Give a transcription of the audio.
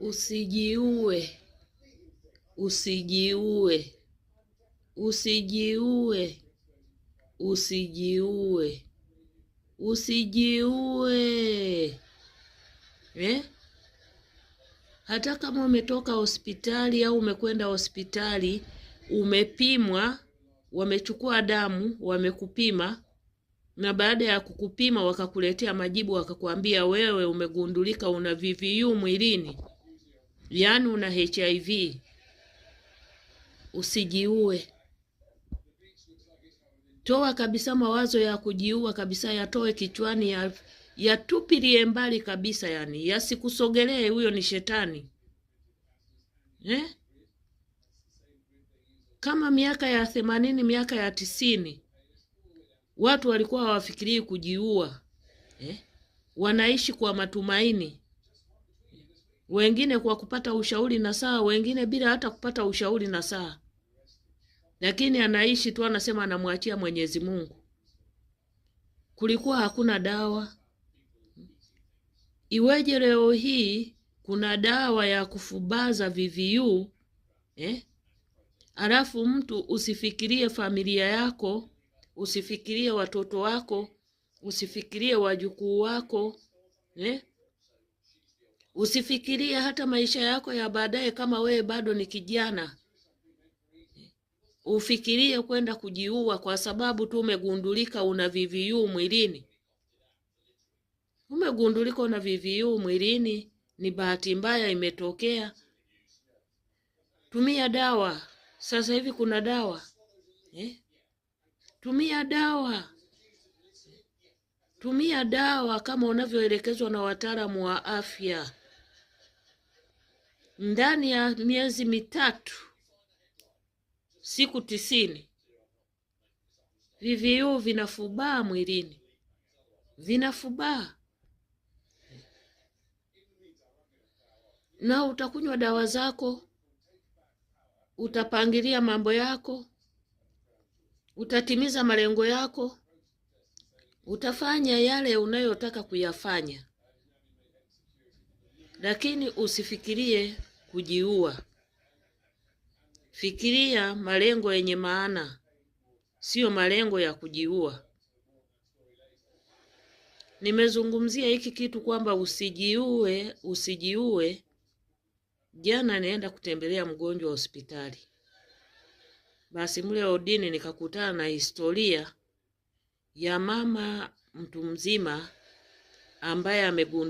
Usijiue, usijiue, usijiue, usijiue, usijiue eh? Hata kama umetoka hospitali au umekwenda hospitali, umepimwa, wamechukua damu, wamekupima, na baada ya kukupima wakakuletea majibu, wakakuambia wewe umegundulika una VVU mwilini, yaani una HIV. Usijiue. Toa kabisa mawazo ya kujiua kabisa, yatoe kichwani, yatupilie mbali kabisa, yani yasikusogelee. Huyo ni shetani eh? Kama miaka ya 80, miaka ya 90, watu walikuwa hawafikirii kujiua eh? Wanaishi kwa matumaini, wengine kwa kupata ushauri na saa, wengine bila hata kupata ushauri na saa, lakini anaishi tu, anasema anamwachia Mwenyezi Mungu. Kulikuwa hakuna dawa. Iweje leo hii kuna dawa ya kufubaza VVU eh? Alafu mtu usifikirie familia yako, usifikirie watoto wako, usifikirie wajukuu wako eh? Usifikirie hata maisha yako ya baadaye kama wewe bado ni kijana. Ufikirie kwenda kujiua kwa sababu tu umegundulika una VVU mwilini. Umegundulika una VVU mwilini, ni bahati mbaya imetokea. Tumia dawa. Sasa hivi kuna dawa eh? Tumia dawa, tumia dawa kama unavyoelekezwa na wataalamu wa afya. Ndani ya miezi 3, siku 90, VVU vinafubaa mwilini, vinafubaa, na utakunywa dawa zako, utapangilia mambo yako, utatimiza malengo yako, utafanya yale unayotaka kuyafanya, lakini usifikirie kujiua. Fikiria malengo yenye maana, sio malengo ya kujiua. Nimezungumzia hiki kitu kwamba usijiue, usijiue. Jana nienda kutembelea mgonjwa hospitali. Basi mle odini nikakutana na historia ya mama mtu mzima ambaye amegundua